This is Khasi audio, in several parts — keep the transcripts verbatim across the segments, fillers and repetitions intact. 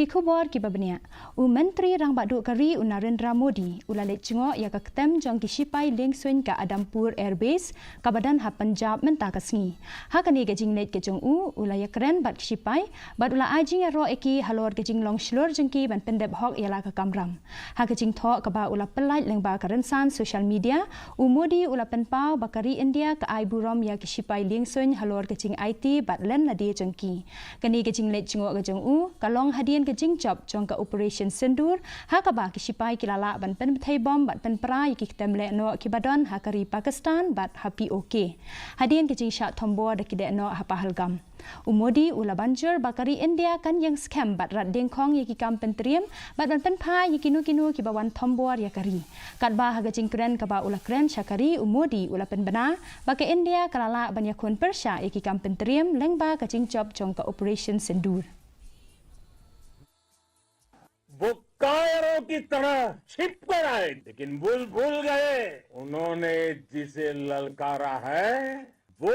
Ki khubor kiba bniah. U Myntri Rangbah Duh ka ri u Narendra Modi u la leit jngoh ïa ka ktem jong ki shipai liengsuiñ ka Adampur Air Base kaba don ha Punjab mynta ka sngi. Ha kane ka jingleit ka jong u, u la ïakren bad ki shipai bad u la ai jingïaroh ïa ki halor ka jinglong shlur jong ki ban pyndep hok ïa la ka kamram. Ha ka jingthoh kaba u la pyllait lyngba ka rynsan social media, u Modi u la pynpaw ba ka ri India ka ai burom ïa ki shipai liengsuiñ halor ka jingaiti bad lynti jong ki. Kane ka jingleit jngoh ka jong u ka long hadien ka jingjop jong ka Operation Sindoor, ha kaba ki shipai ki la lah ban pynbthei bom bad pynpra ïa ki ktem lehnoh kiba don ha ka ri Pakistan bad ha P O K. Hadien ka jingshah thombor da ki lehnoh ha Pahalgam. U Modi u la ban jur ba ka ri India kan ïeng skhem bad rat diengkhong ïa ki kam pyntriem bad ban pynphai ïa kino kino kiba wan thombor ïa ka ri. Katba ha ka jingkren kaba u la kren sha ka ri, u Modi u la pynbna ba ka India ka la lah ban ïakhun pyrshah ïa ki kam pyntriem lyngba ka jingjop jong ka Operation Sindoor. वो कायरों की तरह छिप कर आए, लेकिन बुलबुल गए। उन्होंने जिसे ललकारा है, वो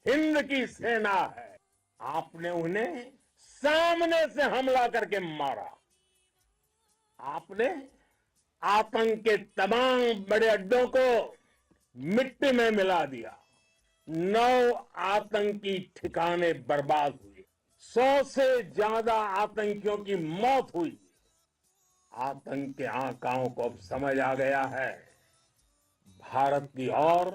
हिंद की सेना है। आपने उन्हें सामने से हमला करके मारा। आपने आतंक के तमाम बड़े अड्डों को मिट्टी में मिला दिया। नौ आतंकी ठिकाने बर्बाद हुए। सौ से ज्यादा आतंकियों की मौत हुई। आतंक के आकाओं को अब समझ आ गया है। भारत की ओर